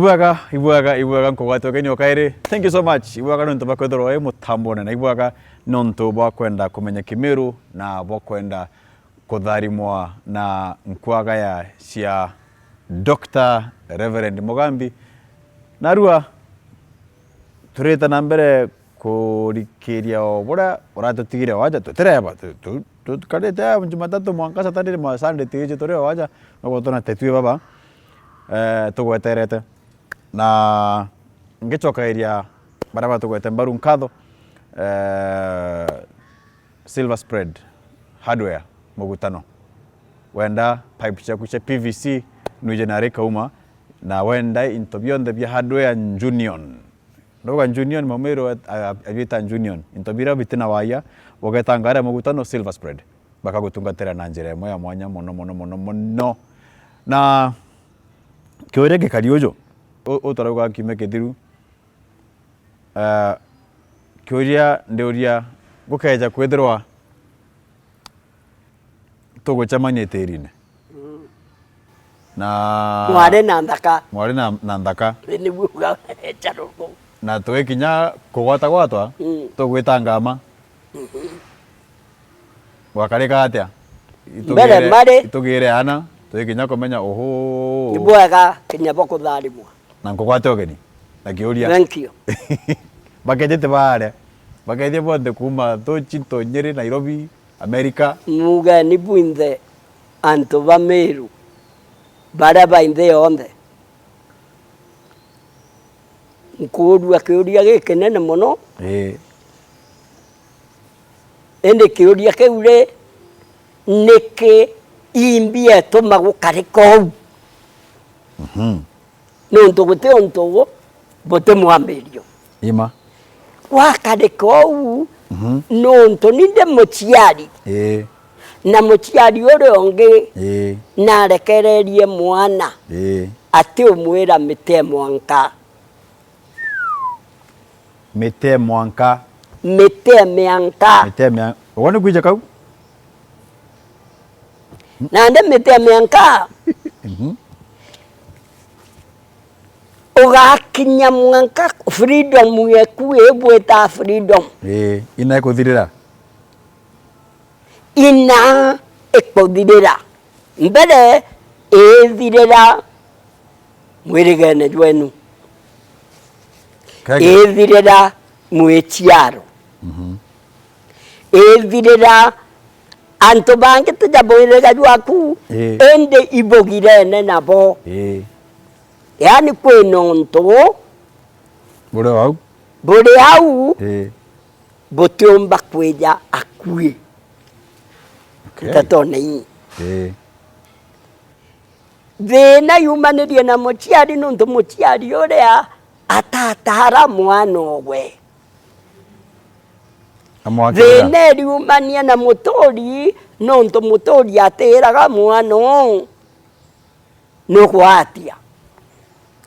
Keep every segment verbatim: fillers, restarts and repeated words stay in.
Ibwega, ibwega, ibwega, nkugwate ugeni o kairi. Thank you so much. Ibwega nontu bwa kwithirwa wi mutambone, na ibwega nontu bwa kwenda kumenya Kimiru na bwa kwenda kutharimwa na nkwagaya cia Doctor Reverend Mugambi. Narua turite na mbere kurikiria o buria uratutigire o aja, tutireba, tu-, tu-, tukarite Jumatatu mwanka Saturday, ma Sunday tiiji turi o aja, noguo tuna tetwi baba, eh, tugweterete. Na ngicokairia baria batugwete mbaru nkatho, eh, Silver Spread Hardware Mugutano. Wenda pipe ciaku cia P V C, nwije nari kauma, na wenda into bionthe bia hardware Njunion. Ndauga Njunion, Mamiru a-, a-, abiita Njunion. Into biria bitina waia, ugetanga aria Mugutano Silver Spread. Bakagutungatira na njira imwe ya mwanya mono, mono, mono, mono. Na kiuria gikari uju, u-, utarauga kiumia kithiru, Ah, kiuria ndiuria, gukeja kwithirwa tugucemania itirine. Mm. Na mwari na nthaka. Mwari na, na nthaka. Ni niguo uga echa rugo. Na tugikinya kugwata gwatwa, mm, tugwita ngama. Mhm. Gwakarika atia? Mbere itugire, mari itugire ana, tugikinya kumenya, uhu. Ni bwega kinya bwa kutharimwa. Na nkugwate ugeni na kiuria. Thank you. Bakejete baare, bakethie bonthe kuuma Thuchi, Ntonyiri, Nairobi, Amerika. Mugeni bwinthe antu ba Meru, baria ba nthi yonthe. Nkuurua kiuria gikinene mono. Ii. Indi kiuria kiu ri, niki imbi etuma gukarika uu? Mhm. Nontu guti untu buti mwambirio. Ima. Gwakarika uu, mhm, nontu ni ndi muciari. Ii. Na muciari uria ungi, ii, narekererie mwana. Ii. Atiumwira mite mwanka. Mite mwanka. Mite mianka. Mite mia-, ugwe ni kwija kau? Nandi mite mianka. Mhm. Ugakinya mwanka freedom yeku ibwita freedom. Ii, ina ikuthirira. Ina ikuthirira. Mbere iithirira mwirigene jwenu. Kege. Iithirira mwiciaro. Mhm. Iithirira antu bangi tija mwiriga jwaku, ii, indi ibugirene nabo. Ii. Yaani kwina untu buri au. Buri au. Ii. Butiumba kwija akui. Okay. Ntetone ii. Ii. Thina yumanirie na muciari, nontu muciari uria atatara mwana owe. Amwakira. Thina iriumania na muturi, nontu muturi atiraga mwana uu nugwatia.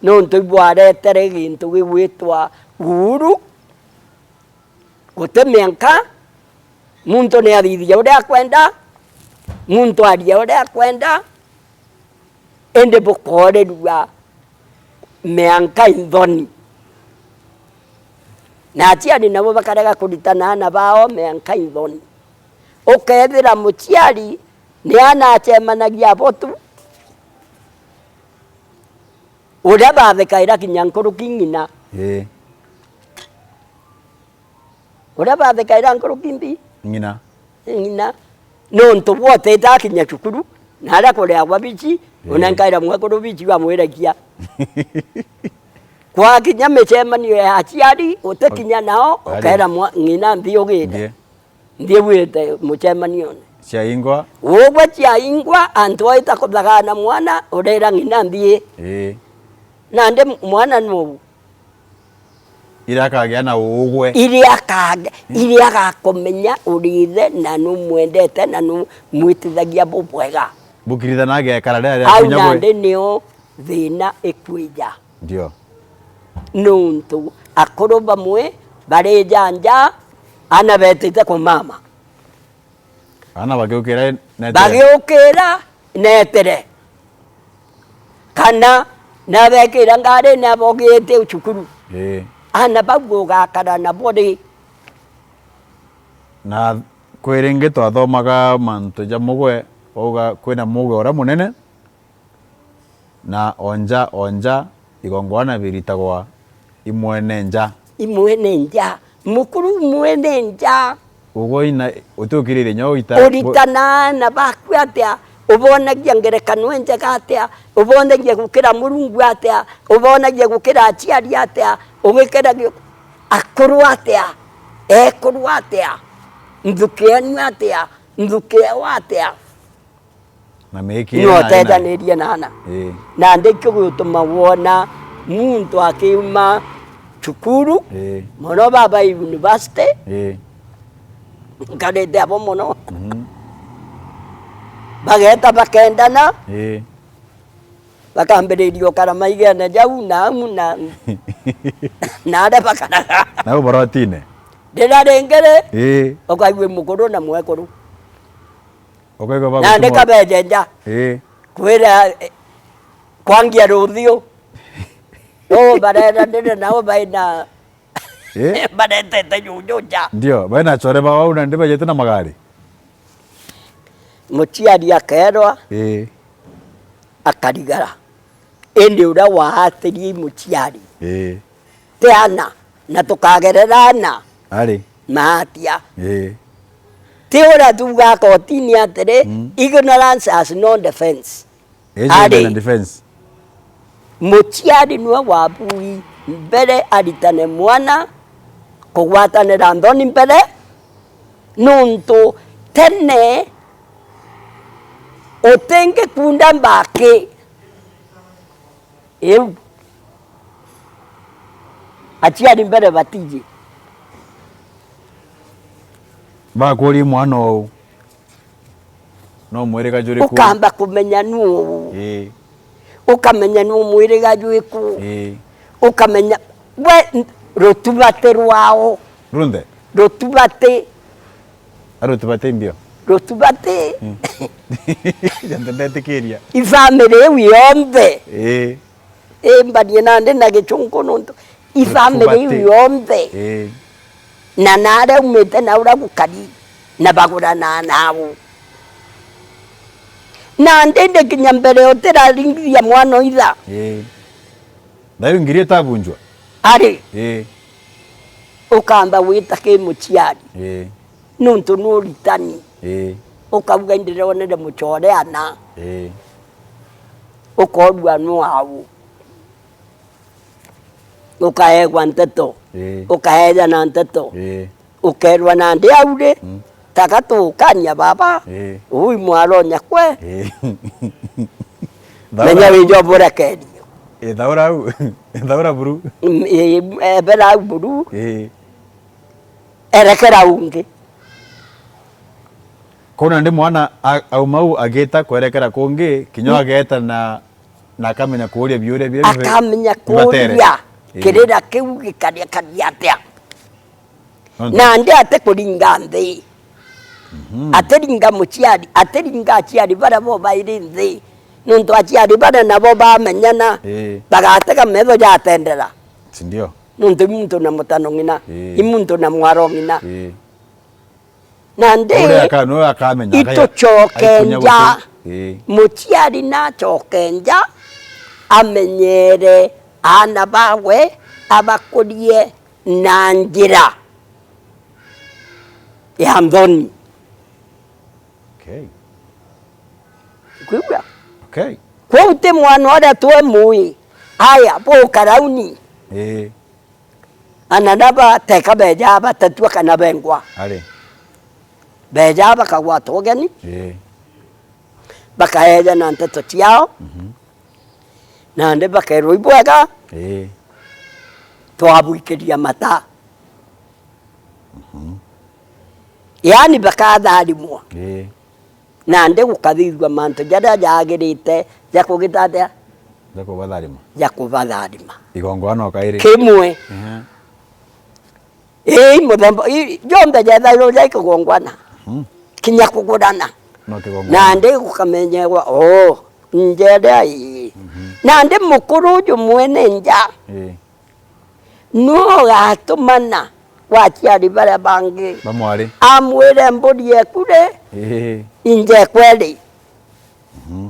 Nontu ibwaretere gintu gigwitwa uhuru. Guti mianka, muntu ni athithia uria akwenda, muntu aria uria akwenda, indi bukoorerua mianka inthoni. Na aciari nabo bakarega kuritana aana bao mianka inthoni. Ukethira muciari ni aana acemanagia abo tu, uria bathekaira kinya nkuruki ng'ina. Ii. Uria bathekaira nkuruki mbi. Ng'ina. Ng'ina. Nontu bwotete akinya cukuru, na aria kuriagwa bici, ona, ii, nkaira mwekuru bici bamwiragia. Kwakinya micemanio ya aciari, utikinya nao, ari, ukaira mwa-, ng'ina nthi ugite. Nthi. Nthi ugite mucemanione. Ciaingwa. Ugwe ciaingwa, antu oita kuthagana mwana, urera ng'ina nthi. Ii. Nandi mwana nu. Iria akagia na ugwe. Iria akage-, mm, iria agakumenya urithe na numwendete na numwitithagia bubwega. Bukirithana agekara riria, au riria kunya gwe. Nandi nio thina ikwija. Ndio. Nuntu akuru bamwe barija nja, ana betite kumama. Ana bagiukira netere. Bagiukira netere. Kana Na abekira ngarine, abogiite cukuru. Ii. Aana bau ugakara nabo ri? Na kwi ringi twathomaga mantu ja mugwe, wauga kwina mugwe uria munene, na o nja, o nja, igongwana biritagwa imwene nja. Imwene nja. Mukuru imwene nja. Ugwe ina utiukiririe nyo uita-, uritana aana baku atia? Ubonagia ngerekano injega atia? Ubonagia gukira Murungu atia? Ubonagia gukira aciari atia? Ugikiragia akuru atia? Ekuru atia? Nthuki yenu atia? Nthuki yao atia? Na miiki ni ina, ina. Utethanirie na ana. Ii. Na ndikio gutuma wona muntu akiuma cukuru, ii, mono baba university, ii, nkarite abo mono. Mhm. Bageta bakendana, ii, bakambiriria ukara maigene jau na amu na, na aria bakaraga. Nau borotine. Riria ringi ri, ii, ukaigua mukuru na mwekuru. Ukaigua bagutumwa. Na ndikabejenja. Ii. Kwira, eh, kwangia ruthiu. No barera ndire nao baina. Ii. Baretete juju nja. Ndio, baina chore ba wau na ndibajete na magari. Muciari akerwa. Ii. Akarigara. Indi uria waatirie i muciari. Ii. Ti ana, na tukagerera ana. Ari. Maatia. Ii. Ti uria tuugaa kotini atiri, mm, ignorance has no defense. Iji ari, ina defense. Muciari niwe wabui mbere aritane mwana kugwatanira nthoni mbere, nuntu tene utingikunda mbaki. Iu. Aciari mbere batiji. Bakuria mwana uu, no mwiriga juriku? Ukamba kumenya nu uu. Ii. Ukamenya nu mwiriga jwiku. Ii. Ukamenya we n-, rutubati rwao. Runthe? Rutubati. Arutubati mbio? Rutubati. Mm. Jante ndetikiria. Ifamily iu yonthe. Ii. Ii, mbanie nandi na gichunku nuntu ifamily iu yonthe. Ii. Na naria umite na uria gukari, na bagurana nau. Nandi ndi kinya mbere utiraringithia mwana o itha. Ii. Thayu ngiri itabunjwa? Ari. Ii. Ukamba wita ki muciari. Ii. Nuntu nuritani. Ii. Ukauga, "Indironere mucore ana." Ii. Ukorua nu au. Ukaegwa nteto. Ii. Ukaeja na nteto. Ii. Ukerwa nandi au ri, mm, taka tukania baba, ii, ui mwaronya kwe. Ii. Menya wija uburekerio. Ii, thaura au. Thaura buru. Mm, ii, ebera au buru. Ii. Erekera ungi. Kuu nandi mwana a-, auma au agita kwerekera kungi, kinya, mm, ageta na, na akamenya kuuria biuria biria bi-, akamenya bibatere. Kuuria, ii, kirira kiu gikaria karia atia? Nontu nandi atikuringa nthi. Mhm. Atiringa muciari, atiringa aciari baria bo bairi nthi. Nuntu aciari baria nabo bamenyana, ii, bagatega metho jatendera. Si ndio? Nuntu i muntu na mutano ng'ina, ii, i muntu na mwaro ng'ina. Ii. Nandi uria aka-, niwe akamenya, akaya-, itucoke aikinya nja, gutu-, ii, muciari nacoke nja, amenyere aana bawe, abakurie na njira ya nthoni. Okay. Kwigua? Okay. Kwou ti mwana uria twe mui. Aya, buka rauni. Ii. Ana na ba teka beja batatua kana bengwa. Ari. Beja bakagwata ugeni. Ii. Bakaeja na nteto ciao. Mhm. Nandi bakerwa ibwega. Ii. Twabuikiria mata. Mhm. Yaani bakatharimwa. Ii. Nandi gukathithua mantu jaria jagirite ja kugita atia? Ja kubatharima. Ja kubatharima. Igongwana o kairi. Kimwe. Ehe. Ii, muthemba, ii, jonthe jethairwo ja kigongwana. Mhm. Kinya kugurana. No kigongwana. Nandi gukamenyerwa, oo, njeria ii. Mhm. Nandi mukuru uju mwene nja, ii, nu ugatumana gwa aciari baria bangi, ba mwari, amwire, "Mburi eku ri, ii, injekwe ri?" Mhm.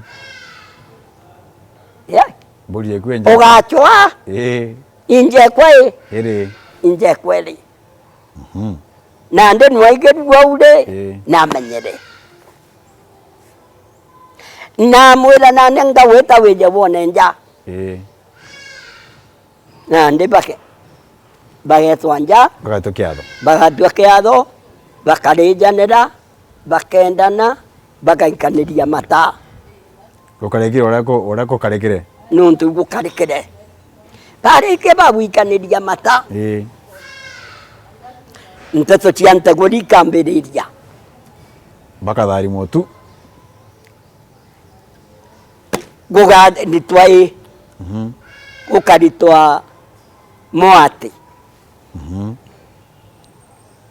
Yeah. Mburi eku enja. Ugacwa, ii, injekwe ii, iri, injekwe ri? Mhm. Nandi nwaigirue uu ri, ii, namenyere. Namwira, "Nandi ngagwita wije wone nja." Ii. Nandi bake-, bagetwa nja, bagatua kiatho, bagatua kiatho, bakarijanira, bakendana, bagaikaniria mata. Gukarikire uria ku-, uria gukarikire? Nuntu gukarikire. Barikia bagwikaniria mata, ii, nteto cia nteguri ikambiriria. Bakatharimwa tu. Gukaritwa ii. Mhm. Gukaritwa mwati. Mhm.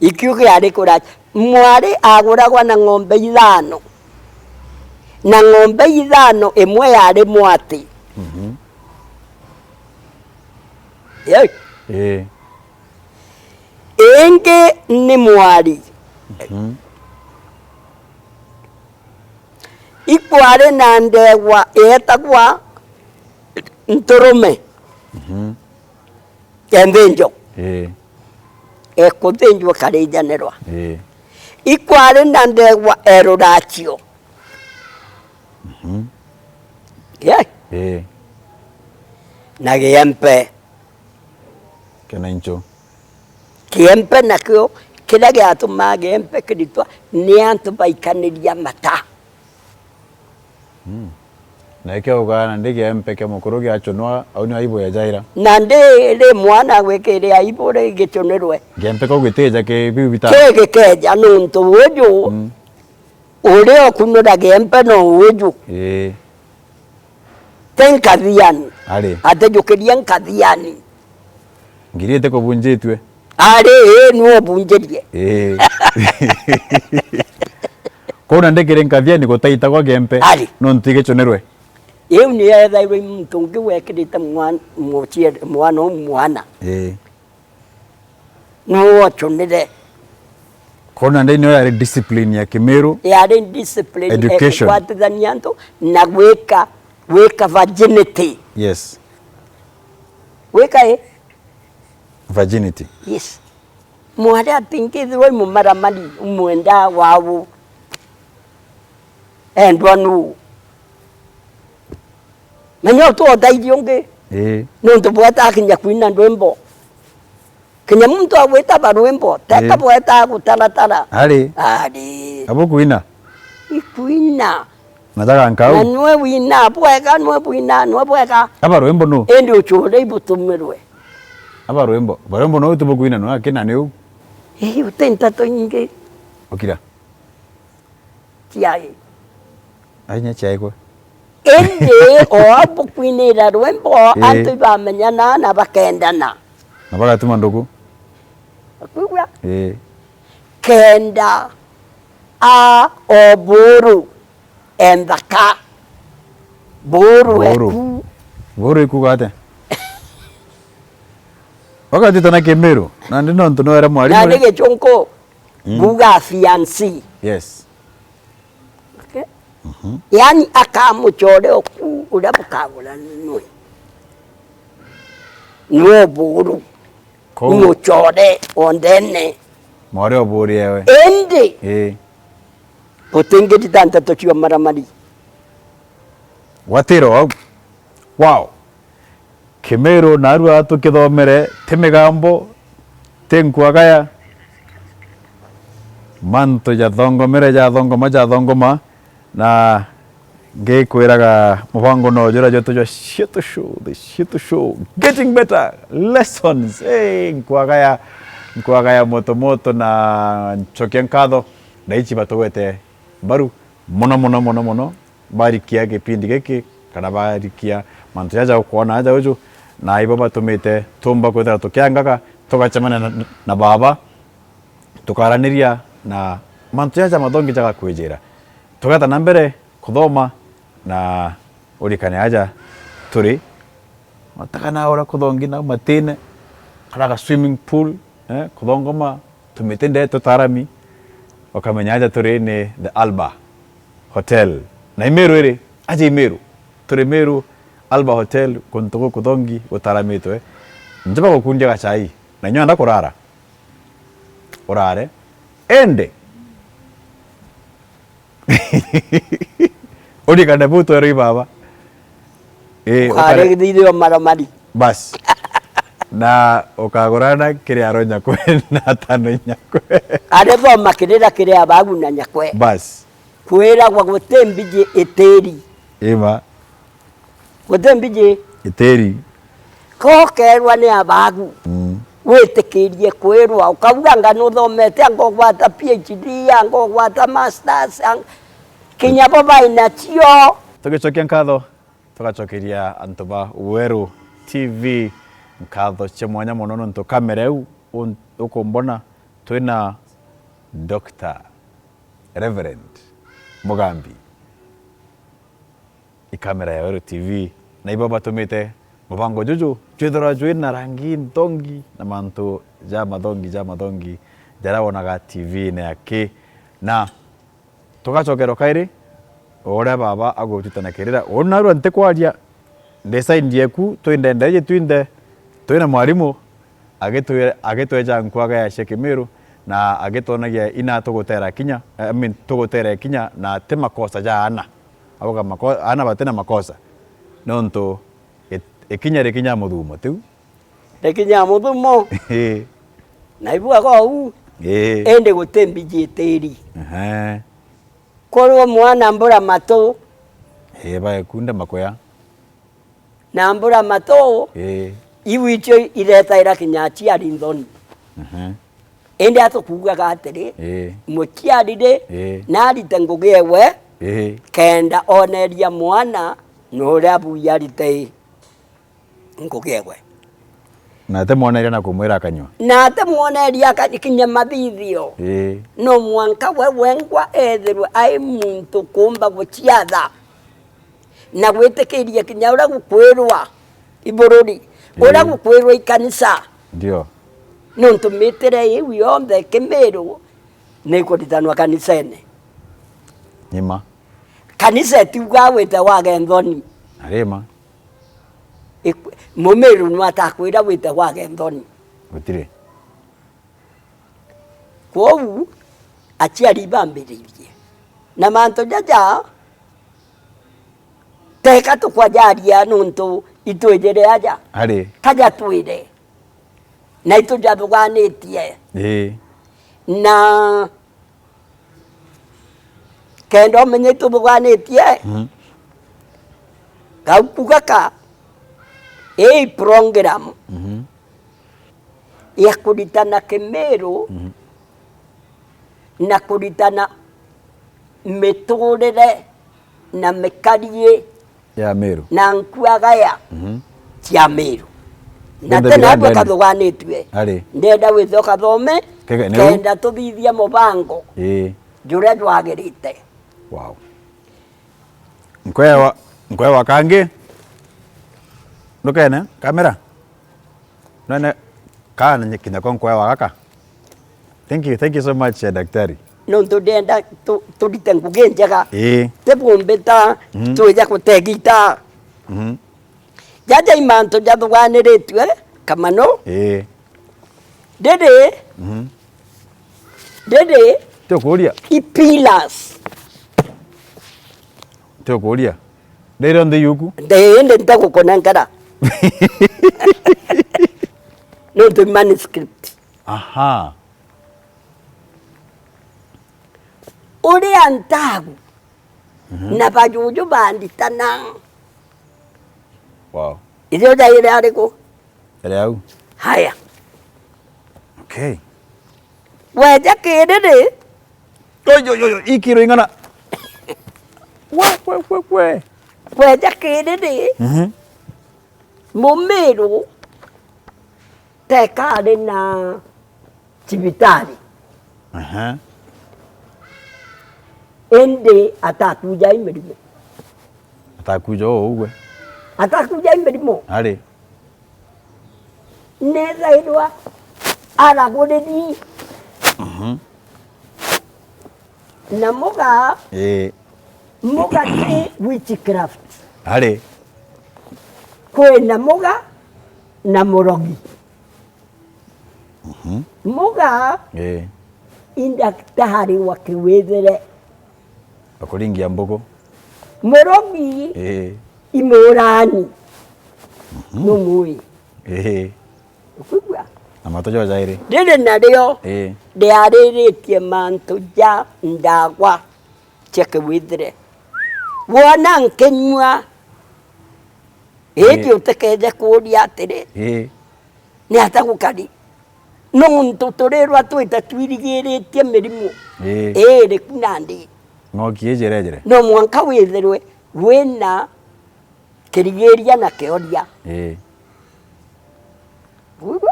Ikio kiari kuraja. Mwari aguragwa na ng'ombe ithano. Na ng'ombe ithano, imwe yari mwati. Mhm. Yei. Ii. Ingi ni mwari. Mhm. Ikwari na ndegwa yeetagwa nturume. Mhm. Enthinjo. Ii. Ekuthinjwa karijanirwa. Ii. Ikwari na ndegwa eruracio. Mhm. Ye? Ii. Na giempe. Kena incho. Kiempe nakio, kiria giatumaa giempe kiritwa ni antu baikaniria mata. Mm. Na ikio ugaa nandi giempe kia mukuru giachunwa, au ni aibu ya Jaira. Nandi ri mwana gwikire aibu ri gichunirwe. Giempe kau gitija ki biu bita. Ki gikeja nuntu uju. Mm. Uria ukunuraga empe no uju. Ii. Ti nkathiani. Ari. Atijukirie nkathiani. Ngiri iti kubunjitue. Ari, ii, nu ubunjirie. Ii. Kwou na ndikiri nkathiani gutaitagwa gempe. Ari. Nontu igichunirwe. Iu ni yethairwe i muntu ungi wekirite mwan-, muciari-, mwana u mwana. Ii. Niwe wochunire. Kwou nandi niyo yari discipline ya Kimiru. Yari discipline, eh, education. Kubatithania antu na gwika, gwika virginity. Yes. Gwika i? Virginity. Yes. Mwari atingithirwe i mumaramari, umwenda wau. Endwa nu? Menya utu uthaithia ungi. Ii. Nontu bweta kinya kwina ndwimbo. Kinya muntu agwita barwimbo, teka, ii, bweta gutaratara. Ari. Ari. Abo kwina? Ikwina. Na jaga nkau. Na nwe wina bwega, nwe bwina, nwe bwega. Aba rwimbo nu? Indi uchure ibutumirwe. Aba rwimbo. Barwimbo nu tubukwina nu akina niu. Ii, uti nteto ingi. Ukira. Ciai. Ainya ciai kwe. Indi o au bukwinira rwimbo, ii, antu ibamenyana na bakendana. Na bagatuma ndugu. Kwigua? Ii. Kenda a o buru enthaka. Buru. Buru eku. Buru ikuga atia? Wakatita na Kimiru, nandi nontu nwere mwarimu. Nandi Gichunku, mm, buga fiancé. Yes. Okay? Mhm. Yani akamuchore oku uria bukagura nwe. Nwe buru. Kou. Umuchore ondene. Mwari oburi ewe. Indi. Ii. Utingirita nteto cia maramari. Watiro au. Wow. Kimiru narua tukithomere, ti migambo, ti nkuagaya. Mantu jathongomere, jathongoma, jathongoma, na ngikwiraga mubango no jura jwetu jwa Shietu Show, the Shietu Show, getting better lessons. Hey, nkuagaya, nkuagaya moto moto na nchokia nkatho na ichi batugwete mbaru mono, mono, mono, mono. Barikia gipindi giki, kana barikia mantu jaja ukwona aja uju, na ibo batumite tumba kwithira tukiangaga, tugacemania na, na baba, tukaraniria na mantu jaja mathongi jaga kwijira. Tugeta na mbere kuthoma na urikane aja turi, mataka na uria kuthongi nau matine, kana ga swimming pool, eh, kuthongoma tumiti ndee tutarami, ukamenya aja turi ni the Alba Hotel. Na i Meru iri, aja i Meru. Turi Meru, Alba Hotel, kuntu gukuthongi gutaramitwe. Njoba gukundia gachai, na inyuenda kurara. Urare. Ende. Urikane bu twerwe i baba. Eh, ukare- Ukarigithithio maromari. Bas. Na ukagurana kiri aro nyakwe na atano nyakwe. Ari bo makirira kiri abagu na nyakwe. Bas. Kwiragwa guti mbiji itiri. Ima. Guti mbiji. Itiri. Ko ukerwa ni abagu. Mm. Witikirie kwirwa, ukauga anga nuthomete, anga ugwata P H D, anga ugwata masters, ang-, kinya bo baina cio. Tugicokia nkatho, tugacokeria antu ba Weru T V nkatho cia mwanya mono nontu kamera iu un-, ukumbona twina Doctor Reverend Mugambi. I kamera ya Weru T V, na ibo batumite mubango juju jwithirwa jwina rangi nthongi na mantu ja mathongi, ja mathongi, jaria wonaga T V-ini aki. Na tugacokerwa kairi, o uria baba agutwita na kirira. Uu narua ntikwaria, ndi side yeku, twindendere jitwinthe, twina mwarimu, agitwira, agitweja nkwaga ya cia Kimiru, na agitwonagia ina tugutera kinya, I mean, tugutere kinya, na ti makosa ja ana. Auga mako-, ana batina makosa. Nontu it-, ikinya rikinya muthumo, tiu? Rikinya muthumo. Ii. Na ibua kou. Ii. Indi guti mbiji itiri. Ehe. Korwo mwana mbura matu. Ii, baekunda makoya. Na mbura matu, ii, iu icio iretaira kinya aciari nthoni. Mhm. Indi atukuugaga atiri, ii, muciari ri, ii, narite ngugi ewe, ii, kenda oneria mwana na uria abuya arite ngugi ewe. Na atimwoneria na kumwira akanyua. Na atimwoneria aka-, kinya mathithio. Ii. No mwanka we wengwa ethirwe ai muntu kuumba guciatha. Na gwitikiria kinya uria gukwirwa i bururi, uria, ii, gukwirwa i kanisa. Ndio. Nontu mitire iu yonthe Kimiru ni ikuritanwa kanisene. Ni ma. Kanisa itiugaa wite wage nthoni. Ari ma. Iku-, Mumiru nu atakwira wite wage nthoni. Gutiri. Kwou, aciari bambiririe. Na mantu jaja, teka tukwajaria nuntu itwijire aja. Ari. Kajatwire. Na itujathuganitie. Ii. Na kenda umenye ituthuganitie, mhm, gauku gaka, ii program, mhm, ya kuritana Kimiru, mhm, na kuritana miturire na mikarie ya Meru na nkuagaya, mhm, cia Meru. Na tena andũ akathuganĩtue. Ari. Ndenda wĩthe ũkathome, kega-, nĩu, kenda tũthithie mũbango, ĩĩ, juria jwagĩrĩte. Wow. Nkwewa, nkwewa kangĩ. Ndũkene kamera. Nene, kana nye-, kinya ko nkwewa gaka. Thank you, thank you so much, eh, daktari. Nontu ndenda tu-, turite ngugi njega. Ii. Ti bumbi ta, mhm, twija gutegi ta. Mhm. Jaja i mantu jathuganiritue, kamano. Ii. Ndiri. Mhm. Ndiri. Ti ukuria. I pillars. Ti ukuria. Ndiri nthi yuku. Ndi, indi ntagukunengera. Nontu i manuscript. Aha. Uria ntagu, mhm, na bajuju banditana. Wow. Ithe ujaire ariku? Ari au. Haya. Okay. Weja kiriri. Oi, oi, oi, oi, ikiro ing'ana. We, we, we, we. Weja kiriri. Mhm. Mumiru teka ari na cibitari. Aha. Indi atakuja i mirimu. Atakuja o ugwe. Akakuja i mirimo. Ari. Nethairwa araguriri. Mhm. Na muga, ii, muga ti witchcraft. Ari. Kwina muga na murogi. Mhm. Muga, ii, i ndaktari wa kiwithire. Bakuringia mbugu. Murogi, ii, i murani. Mhm. Numui. Ii. Ukwigua? Na matu jo jairi. Riri nario, ii, ndiariritie mantu ja ndawa cia kiwithire. Wona nkinyua, indi, ii, utikethe kuuria atiri, ii, ni ata gukari? Nontu turirwa twite twirigiritie mirimo, ii, iriku nandi. Ng'oki ijirejire. No mwanka withirwe wina kirigiria na kioria. Ii. Uguo?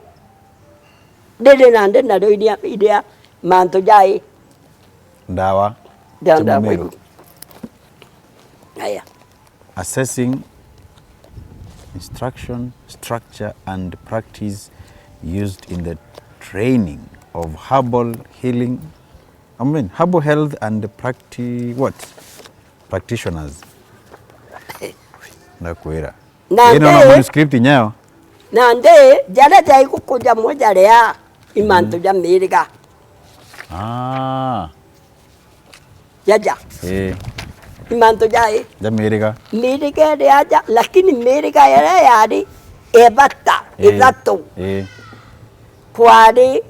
Riri nandi nario iria, iria mantu jai. Ndawa. Nda-, cia ndawa mumiru. Aya. Assessing instruction, structure and practice used in the training of herbal healing, I mean, herbal health and practi-, what? Practitioners. Ndakwira. Nandi, ino na manuscript nyayo. Nandi, jaria jai gukuja mwe jaria i mantu, mhm, ja miriga. Ah. Jaja. Ii. I mantu jai. Ja miriga. Miriga iria ja, lakini miriga iria yari ibata, ii, ithatu. Ii. Kwari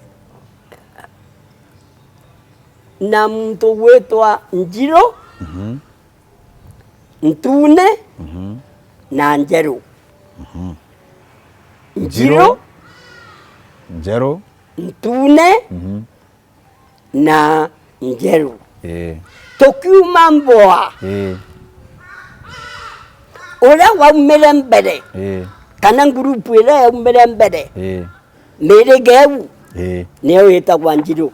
na muntu gwitwa Njiru, mhm, Ntune, mhm, na Njeru. Mhm. Njiru, Njiru, Njeru, Ntune, mhm, na Njeru. Ii. Tukiuma Mboa, ii, uria waumire mbere, ii, kana ngurupu iria yaumire mbere, ii, miriga iu, ii, niyo itagwa Njiru.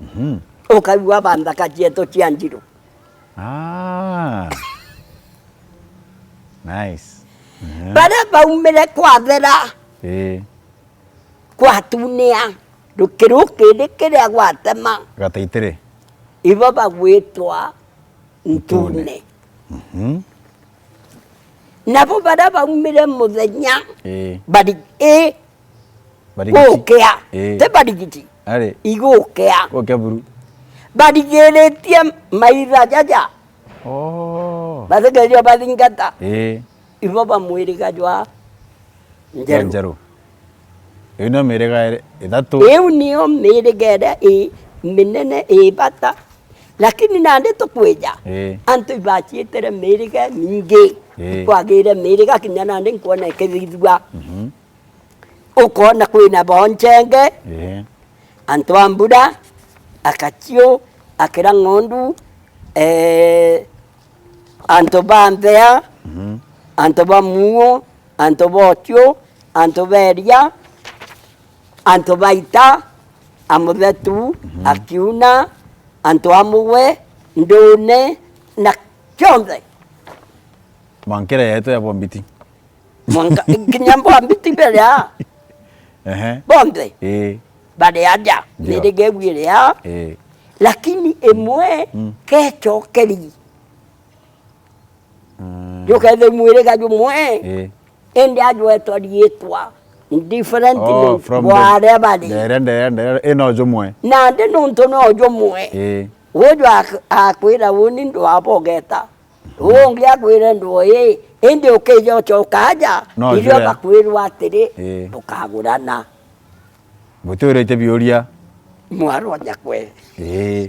Mhm. Ukaigua banthaka cietu cia Njiru. Ah. Nice. Mhm. Baria baumire kwathera, ii, kwatunia, rukiru kindi kiria gwatema. Gataitiri. Ibo bagwitwa Ntune. Ntune. Mhm. Nabo baria baumire muthenya, ii, bari, ii, barigiti. Gukia. Ii. Ti barigiti. Ari. Igukia. Gukia buru. Barigiritie maitha jaja. Oh. Bathikiria bathingata. Ii. Ibo ba mwiriga jwa Njeru. Njeru. Iu nio miriga iri-, ithatu. Iu nio miriga iria i minene, i bata. Lakini nandi tukwija, ii, antu ibaciitire miriga mingi. Ii. Kwagire miriga kinya nandi nkwona ikithithua. Mhm. Ukona kwina Bonchenge, ii, antu a Mbura, a Kachiu, a Kirang'ondu, ee, antu ba Nthea, mhm, antu ba Muo, antu ba Ochiu, antu ba Eria, antu ba Ita, a Muthetu, mhm, a Kiuna, antu a Mugwe, Ndune, na kionthe. Mwankira yetu ya Bombiti. Mwanka, kinya Bombiti beria. Ehe. Bonthe. Ii. Bari aja. Ndio. Miriga iu iria. Ii. Lakini imwe, mm, kechokeri. Mm. Jukethira mwiriga jumwe. Ii. Indi ajwetwa riitwa. Different. Oh, no, from the, aria bari. Ndere, ndere, ndere, ino jumwe. Nandi nontu no jumwe. Ii. Uju ak-, akwira uni ndwabogeta. Uu ungi akwire ndwoo ii, indi ukija ucoka aja, no, irio jure bakwirwa atiri, ii, bukagurana. Butiurite biuria. Mwarwa nyakwe. Ii.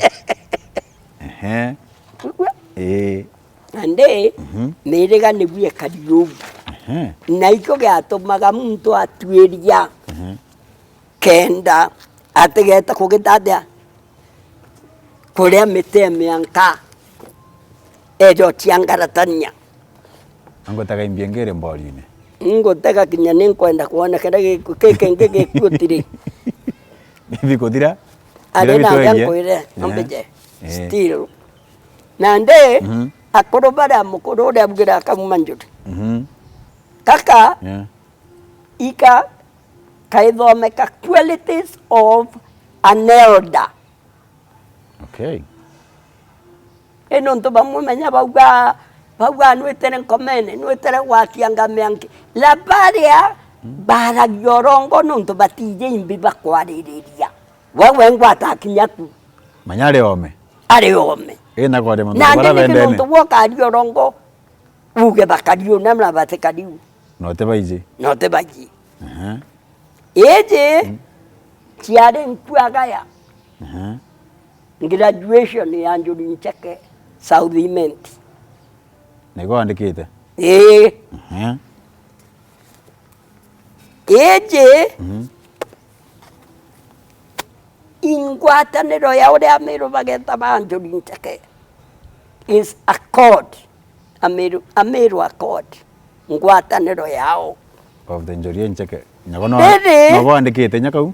Ehe. Ugwe? Ii. Nandi, mhm, miriga niguo ikari uu. Ehe. Na ikio giatumaga muntu atuiria. Ehe. Kenda atigete kugitatia. Kuria miti ya mianka, ejo cia ngaratania. Angutega imbi ingi iri mborine. Ngutega kinya ni nkwenda kwona kiria giku-, ki kingi gikuo tiri. Bikuthira? Ari na nkwire, eh, ambije. Eh. Still. Nandi, mhm, akuru baria mukuru uria augire akauma njuri. Mhm. Kaka, yeah, ika kaithomeka qualities of an elder. Okay. I nontu bamwe menya bauga, bauga, "Nwitire nkomene, nwitire gwakia ngamia nki." La baria baragia urongo nontu batiji imbi bakwaririria. Wewe ngwata kinya ku. Manya ari ome. Ari ome. Ina kwaria mantu na bara ndini bendene. Nontu bwokaria urongo, uge bakariu na mna batikariu. Note baiji. Note baiji. Aha. Iji, mm, ciari nkuagaya. Aha. Graduation ya Njuri Ncheke, South Imenti. Nigo wandikite? Ii. Aha. Iji, mhm, ingwataniro ya uria Amiru bageta ba Njuri Ncheke is a code. Amiru, Amiru Accord, ngwataniro yao. Of the Njuri Ncheke. Nyago no, riri, nobo wandikite nyakau?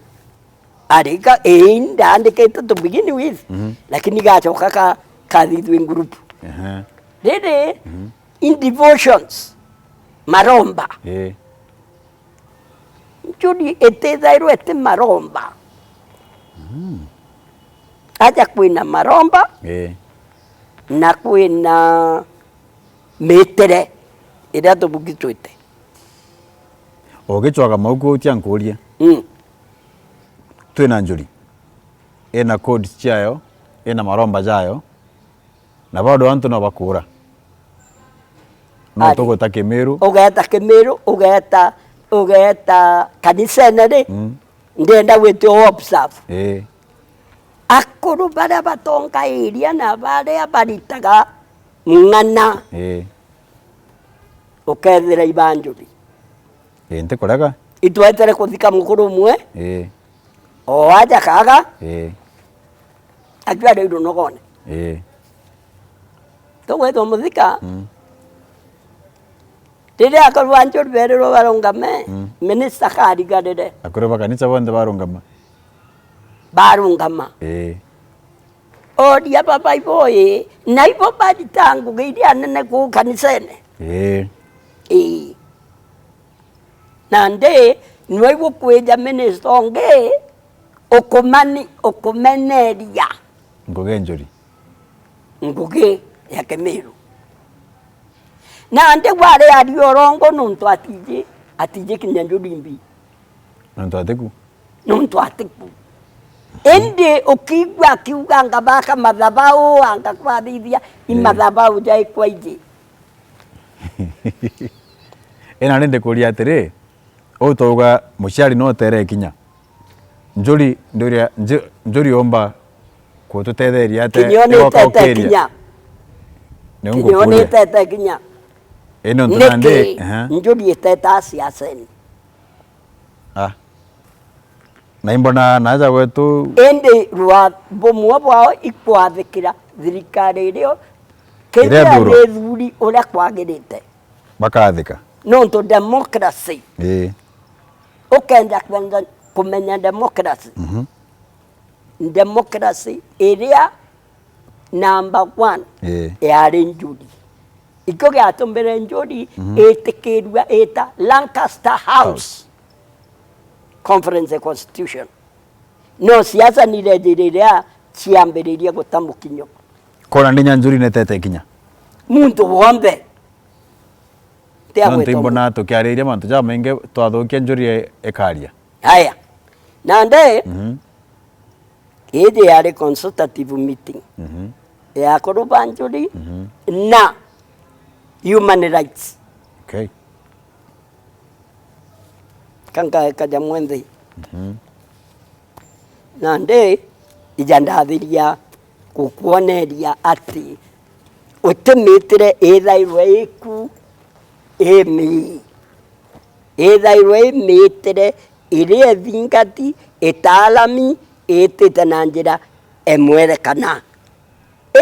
Arika, ii, ndaandikite to begin with, mhm, lakini gacoka ka, kathithua in group. Ehe. Riri, mhm, in devotions, maromba. Ii. Njuri itithairwe iti maromba. Mm. Aja kwina maromba, ii, na kwina mitire iria tubugitwite. Ugicwaga mau kuu tia nkurie. Mm. Twina Njuri. Ina codes ciayo, ina maromba jayo. Na bado antu no bakuura. No, ari, tugwita Kimiru. Ugeeta Kimiru, ugeeta, ugeeta kanisene ri, mm, ndienda gwitwa observe. Ii. Akuru baria batongairia na baria baritaga ng'ana. Ii. Ukethira ibanjuri. Ii, ntikurega. Itwetere kuthika mukuru umwe. Ii. O aja kaga. Ii. Akiwa riu runogone. Ii. Tugwithwa muthika. Mm. Riria akuru ba Njuri berirwe barungame, mm, minister karigarire. Akuru ba kanisa bonthe barungama. Barungama. Ii. Oria baba ibo ii, na ibo barita ngugi iria nene kuu kanisene. Ii. Ii. Nandi, nwe ibukwija minister ungi, ukumani-, ukumeneria. Ngugi Njuri. Ngugi ya Kimiru. Nandi gwari aria urongo nontu atiji, atiji kinya Njuri mbi. Nontu atiku? Nontu atiku. Indi ukiigua akiuga, "Anga baka mathabau, anga kwathithia i, ii, mathabau ja ikwa iji." Ina rindi kuria atiri, uu twauga muciari no utere kinya. Njuri, nduria, nju-, Njuri umba kututetheria atia? Kinya o ni igoka itete ukiria? Kinya. Ni kinya o ni ngukuria. Itete kinya. Ii, nontu nandi, niki, ehe, Njuri iteta siaseni? Ah. Na imbona naaja gwetu. Indi rwa bumwe bwao ikwathikira thirikari irio iria kethira ithurwa, ni ithuri uria kwagirite. Bakathika. Nontu democracy. Ii. Ukenja kwenja kumenya democracy. Mhm. Democracy iria number one, ii, yari Njuri. Ikio giatumire Njuri, mhm, itikirua ita Lancaster House. House. Conference Constitution. No siasa ni ireejire riria ciambiririe guta mukinyo. Kona ndinya Njuri netete kinya. Muntu wonthe. Nontu imbona tukiariria mantu jamaingi twathukia Njuri e-, ikaria. Aya. Nandi, mhm, iji yari consultative meeting, mhm, ya akuru ba Njuri, mhm, na human rights. Okay. Kangaeka ja mwenthi. Mhm. Nandi, ija ndathiria gukwoneria ati uti mitire ithairwe iku imi. Ithairwe i mitire iria ithingati, itaalami, itite na njira emwerekana.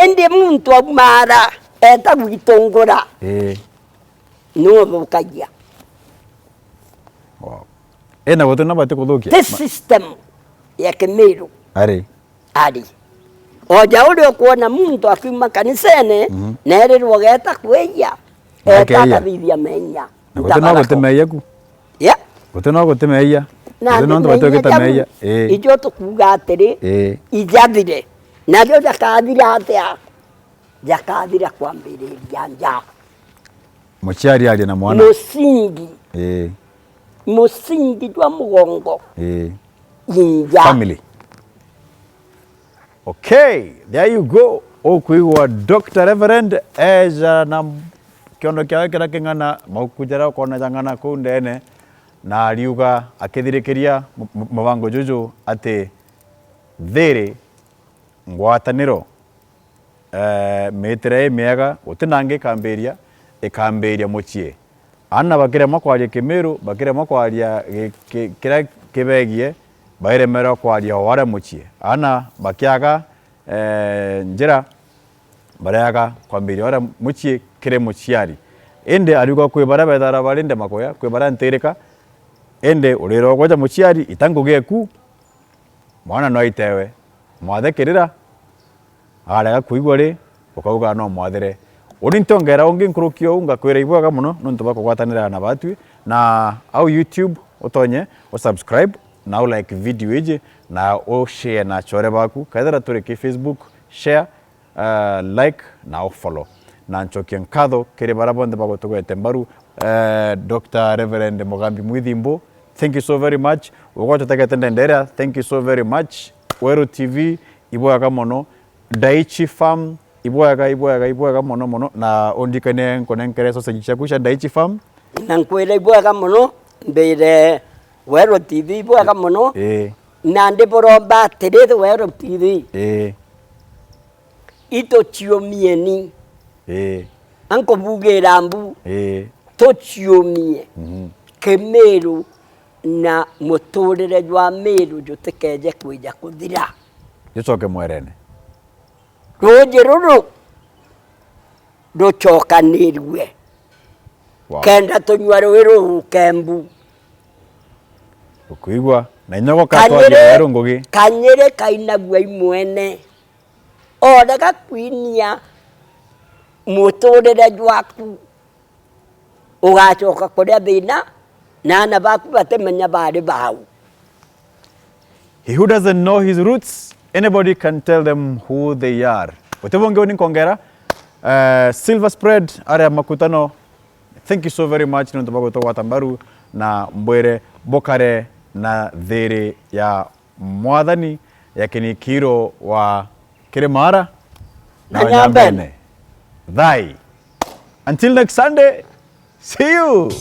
Indi muntu aumara eta gwitungura, ii, niwe uthukagia. Wow. Ena gutu no bati kuthukia. Ti system ya Kimiru. Ari. Ari. Oja uria ukwona muntu akiuma kanisene, mhm, na erirwo geeta kwija, nake eta iya, akathithia menya. Na guti no gutemeia ku. Ya? Guti no gutemeia. Na guti no ntu batuikite meia. Ii. Ijo tukuuga atiri, ii, ijathire. Nario jakathira atia? Jakathira kwambiriria nja. Muciari aria na mwana. Musingi. Ii. Musingi jwa mugongo. Ii. Inja. Family. Okay, there you go. Ukwigua Doctor Reverend eja na kiondo kiawe kiria king'ana, mauku jaria ukona jang'ana kuu ndene, na ariuga akithirikiria mu-, mu-, mubango juju ati thiri, ngwataniro, eh, miitire imiega, guti nangi ikambiria, ikambiria mucii. Aana bakiremwa kwaria Kimiru, bakiremwa kwaria gi-, ki-, kiria kibegie, bairemerwa kwaria o aria mucii. Aana bakiaga, eh, njira, bareaga kwambiria o aria mucii kiri muciari. Indi ariuga kwi baria bethagirwa bari ndema kuya, kwi baria ntirika, indi urirogwa ja muciari, ita ngugi eku, mwana no aitewe, mwathe kirira, arega kwigua ri, ukauga no mwathire. Uni ntiongera ungi nkuruki ou, ngakwira ibwega mono nontu bwa kugwatanira na batwi, na au YouTube utonye usubscribe na u like video iji na u share na achore baku. Kethira turi ki Facebook, share, uh, like na u follow. Na ncokie nkatho kiri baria bonthe bagutugwete mbaru. Uh, Doctor Reverend Mugambi Mwithimbo, thank you so very much. Ugwatutegete ndenderea, thank you so very much. Weru T V, ibwega mono. Daichi Farm, ibwega, ibwega, ibwega mono mono. Na undikanie nkunenkere sausage ciaku cia Daichi Farm. Na nkwira ibwega mono, mbire Weru T V ibwega mono. Ii. Na ndiburomba atiri, Weru T V. Ii. Ituciumieni. Ii. Ankubugira mbu. Ii. Tuciumie. Mhm. Kimiru na muturire jwa Miru jutikeje kwija kuthira. Jucoke mwerene. Ruuji ruru rucokanirue. Wow. Kenda tunyua rui ruu rukembu. Ukwigua? Na inyogo katwaria weru ngugi. Kanyiri kainagua imwene. Orega kwinia muturire jwaku. Ugacoka kuria thina, na aana baku batimenya bari bau. He who doesn't know his roots, anybody can tell them who they are. Uti bungi uni nkongera, eh, Silver Spread, aria makutano, thank you so very much nontu bwa gutugwata mbaru, na mbwire bukare na thiri ya Mwathani ya kinikiro wa Kirimara na Wanyambene. Thai. Until next Sunday, see you.